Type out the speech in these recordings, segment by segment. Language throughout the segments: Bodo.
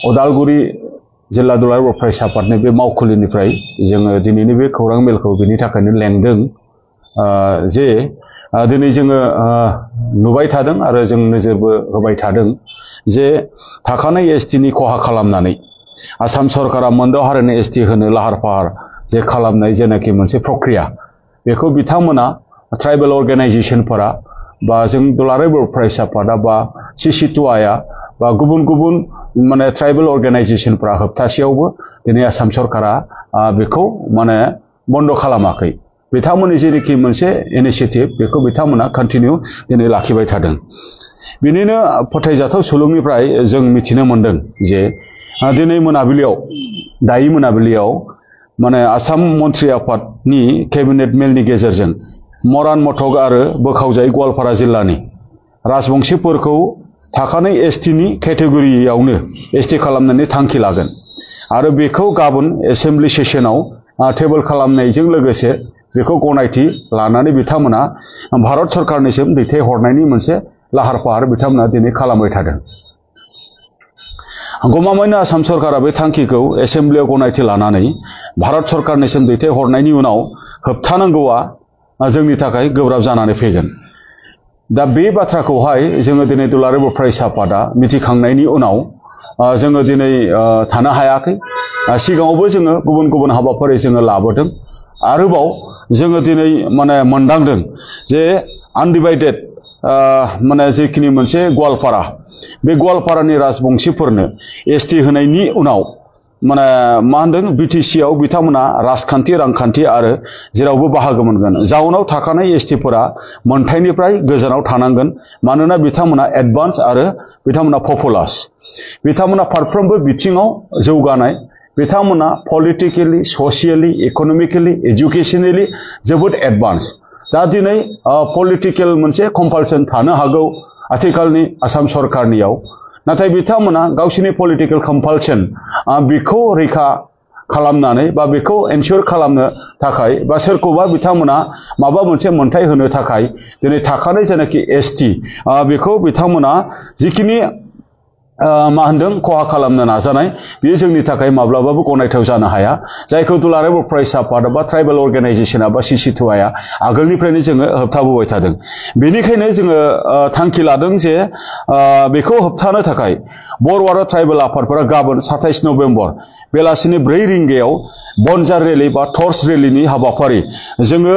उदालगुरि जिल्ला दुलाराय बर' फरायसा आफादनि बे मावखुलिनिफ्राय जोङो दिनैनि बे खौरां मेलखौ बिनि थाखायनो लेंदों जे दिनै जोङो नुबाय थादों आरो जों नोजोरबो होबाय थादों जे थाखानाय एसटिनि खहा खालामनानै आसाम सरकारा मोनद' हारिनि एसटि होनो लाहार फाहार जे खालामनाय जेनाखि मोनसे प्रक्रिया बेखौ बिथांमोना ट्राइबेल अर्गेनाइजेशनफोरा बा जों दुलाराय बर' फरायसा आफादा बा सिसिटुआया बा गुबुन गुबुन माने ट्राइबेल अर्गेनाइजेशनफोरा होबथासेयावबो दिनै आसाम सरकारा बेखौ माने बन्द' खालामाखै बिथांमोननि जेनोखि मोनसे इनिशिएटिभ बेखौ बिथांमोना कन्टिनिउ दिनै लाखिबाय थादों बिनिनो फोथायजाथाव सुलुंनिफ्राय जों मिथिनो मोनदों जे दिनै मोनाबिलियाव दायो मोनाबिलियाव माने आसाम मन्त्रि आफादनि केबिनेट मेलनि गेजेरजों मरान मथक आरो बोखावजायै गवालपारा जिल्लानि राजबंशिफोरखौ थाखानाय एसटिनि केटेगरियावनो एसटि खालामनानै थांखि लागोन आरो बेखौ गाबोन एसेम्बलि सेसनाव टेबोल खालामनायजों लोगोसे बेखौ गनायथि लानानै बिथांमोना भारत सरकारनिसिम दैथायहरनायनि मोनसे लाहार फाहार बिथांमोना दिनै खालामबाय थादों गमामायैनो आसाम सरकारा बे थांखिखौ एसेम्बलियाव गनायथि लानानै भारत सरकारनिसिम दैथायहरनायनि उनाव होबथानांगौआ जोंनि थाखाय गोब्राब जानानै फैगोन दा बे बाथ्राखौहाय जोङो दिनै दुलाराय बर' फरायसा आफादा मिथिखांनायनि उनाव जोङो दिनै थानो हायाखै सिगाङावबो जोङो गुबुन गुबुन हाबाफारि जोङो लाबोदों आरोबाव जोङो दिनै माने मोनदांदों जे आनडिभाइडेड माने जेखिनि मोनसे गवालपारा बे गवालपारानि राजबंशिफोरनो एसटि होनायनि उनाव माने मा होनदों बिटिसिआव बिथांमोना राजखान्थि रांखान्थि आरो जेरावबो बाहागो मोनगोन जाउनाव थाखानाय एसटिफोरा मोनथायनिफ्राय गोजानाव थानांगोन मानोना बिथांमोना एडभान्स आरो बिथांमोना पपुलास बिथांमोना फारफ्रोमबो बिथिङाव जौगानाय बिथांमोना पलिटिकेलि ससियेलि इकनमिकेलि एजुकेशनेलि जोबोद एडभान्स दा दिनै पलिटिकेल मोनसे कम्पालसन थानो हागौ आथिखालनि आसाम सरकारनियाव नाथाय बिथांमोना गावसिनि पलिटिकेल कम्पालसन बेखौ रैखा खालामनानै बा बेखौ एनश्योर खालामनो थाखाय बा सोरखौबा बिथांमोना माबा मोनसे मोनथाय होनो थाखाय दिनै थाखानाय जेनाखि एसटि बेखौ बिथांमोना जिखिनि मा होनदों खहा खालामनो नाजानाय बेयो जोंनि थाखाय माब्लाबाबो गनायथाव जानो हाया जायखौ दुलाराय बर' फरायसा आफाद बा ट्राइबेल अर्गेनाइजेशना बा सिसिटुआया आगोलनिफ्रायनो जोङो होबथाबोबाय थादों बेनिखायनो जोङो थांखि लादों जे बेखौ होबथानो थाखाय बर' आरो ट्राइबेल आफादफोरा गाबोन 27 नभेम्बर बेलासिनि 4 रिंगायाव बनजार रेलि बा टर्च रेलिनि हाबाफारि जोङो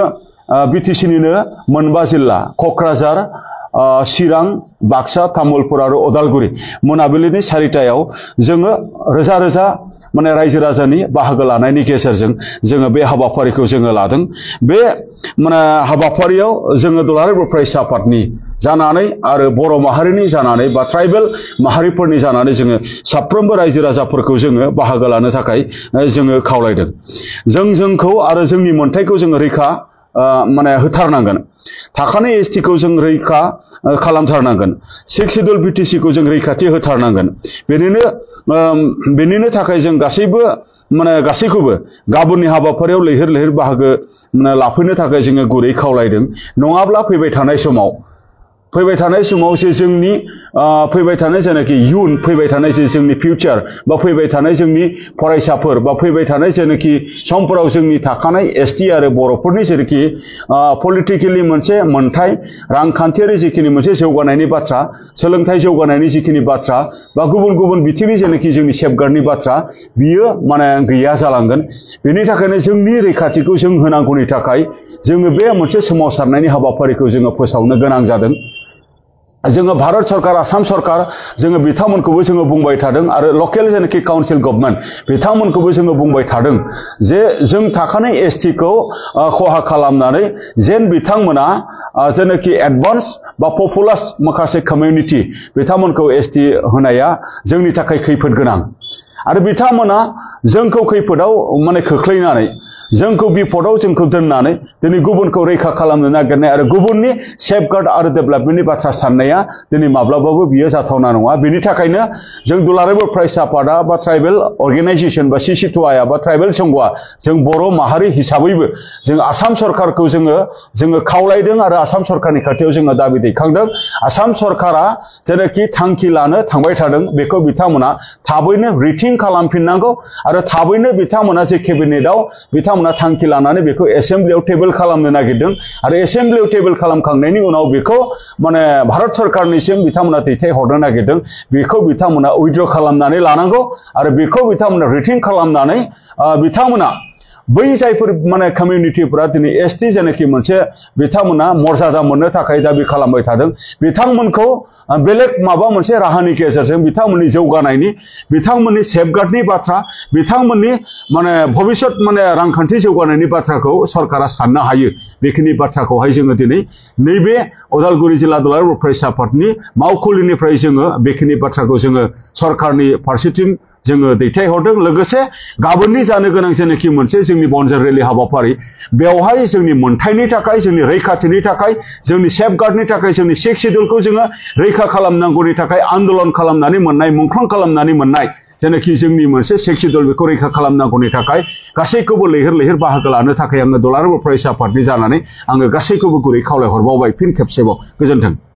बिटिसिनिनो मोनबा जिल्ला क'क्राझार चिरां बाक्सा तामुलपुर आरो उदालगुरि मोनाबिलिनि 4टायाव जोङो रोजा रोजा माने रायजो राजानि बाहागो लानायनि गेजेरजों जोङो बे हाबाफारिखौ जोङो लादों बे माने हाबाफारियाव जोङो दुलाराय बर' फरायसा आफादनि जानानै आरो बर' माहारिनि जानानै बा ट्राइबेल माहारिफोरनि जानानै जोङो साफ्रोमबो रायजो राजाफोरखौ जोङो बाहागो लानो थाखाय जोङो खावलायदों जोंखौ आरो जोंनि मोनथायखौ जोङो रैखा माने होथारनांगोन थाखानाय एसटिखौ जों रैखा खालामथारनांगोन 6 शिड्युल बिटिसिखौ जों रैखाथि होथारनांगोन बेनिनो थाखाय जों गासैखौबो गाबोननि हाबाफारियाव लैहोर लैहोर बाहागो लाफैनो थाखाय जोङो गुरै खावलायदों नङाब्ला फैबाय थानाय समाव जे जोंनि फैबाय थानाय जेनाखि इयुन फैबाय थानाय जे जोंनि फिउचार बा फैबाय थानाय जोंनि फरायसाफोर बा फैबाय थानाय जेनाखि समफोराव जोंनि थाखानाय एसटि आरो बर'फोरनि जेनाखि पलिटिकेलि मोनसे मोनथाय रांखान्थियारि जिखिनि मोनसे जौगानायनि बाथ्रा सोलोंथाइ जौगानायनि जिखिनि बाथ्रा बा गुबुन गुबुन बिथिंनि जेनाखि जोंनि सेफगार्डनि बाथ्रा बियो माने गैया जालांगोन बेनि थाखायनो जोंनि रैखाथिखौ जों होनांगौनि थाखाय जोङो बे मोनसे सोमावसारनायनि हाबाफारिखौ जोङो फोसावनो गोनां जादों जोङो भारत सरकार आसाम सरकार जोङो बिथांमोनखौबो जोङो बुंबाय थादों आरो लकेल जेनाखि काउन्सिल गभर्नमेन्ट बिथांमोनखौबो जोङो बुंबाय थादों जे जों थाखानाय एसटिखौ खहा खालामनानै जेन बिथांमोना जेनाखि एडभान्स बा पपुलास माखासे कमिउनिटि बिथांमोनखौ एसटि होनाया जोंनि थाखाय खैफोद गोनां आरो बिथांमोना जोंखौ खैफोदाव माने खोख्लैनानै जोंखौ बिपदाव जोंखौ दोननानै दिनै गुबुनखौ रैखा खालामनो नागिरनाय आरो गुबुननि सेफगार्ड आरो डेभेलपमेन्टनि बाथ्रा साननाया दिनै माब्लाबाबो बियो जाथावना नङा। बेनि थाखायनो जों दुलाराय बर' फरायसा आफादा बा ट्राइबेल अर्गेनाइजेसन बा सिसिटुआया बा ट्राइबेल संघआ जों बर' माहारि हिसाबैबो जों आसाम सरकारखौ जोङो खावलायदों आरो आसाम सरकारनि खाथियाव जोङो दाबि दैखांदों। आसाम सरकारा जेनाखि थांखि लानो थांबाय थादों बेखौ बिथांमोना थाबैनो रिथिं खालामफिननांगौ आरो थाबैनो बिथांमोना जे केबिनेटआव बिथांमोना थांखि लानानै बेखौ एसेम्ब्लियाव टेबोल खालामनो नागिरदों आरो एसेम्ब्लियाव टेबोल खालामखांनायनि उनाव बेखौ माने भारत सरकारनिसिम बिथांमोना दैथायहरनो नागिरदों। बेखौ बिथांमोना उइथड्र खालामनानै लानांगौ आरो बेखौ बिथांमोना रिथिं खालामनानै बिथांमोना बै जायफोर माने कमिउनिटिफोरा दिनै एसटि जेनाखि मोनसे बिथांमोना मर्यादा मोननो थाखाय दाबि खालामबाय थादों बिथांमोनखौ बेलेग माबा मोनसे राहानि गेजेरजों बिथांमोननि जौगानायनि बिथांमोननि सेफगार्डनि बाथ्रा बिथांमोननि माने भबिष्यत माने रांखान्थि जौगानायनि बाथ्राखौ सरकारा साननो हायो। बेखिनि बाथ्राखौहाय जोङो दिनै नैबे उदालगुरि जिल्ला दुलाराय बर' फरायसा आफादनि मावखुलिनिफ्राय जोङो बेखिनि बाथ्राखौ जोङो सरकारनि फारसेथिं जोङो दैथायहरदों। लोगोसे गाबोननि जानो गोनां जेनाखि मोनसे जोंनि बनजार रेलि हाबाफारि बेवहाय जोंनि मोनथायनि थाखाय जोंनि रैखाथिनि थाखाय जोंनि सेफगार्डनि थाखाय जोंनि सिक्स सिडिउलखौ जोङो रैखा खालामनांगौनि थाखाय आन्दलन खालामनानै मोननाय मुंख्लं खालामनानै मोननाय जेनाखि जोंनि मोनसे सिक्स सिडिउल बेखौ रैखा खालामनांगौनि थाखाय गासैखौबो लैहोर लैहोर बाहागो लानो थाखाय आङो दुलाराय बर' फरायसा आफादनि जानानै आङो गासैखौबो गुरै खावलायहरबावबाय फिन खेबसेबाव। गोजोन्थों।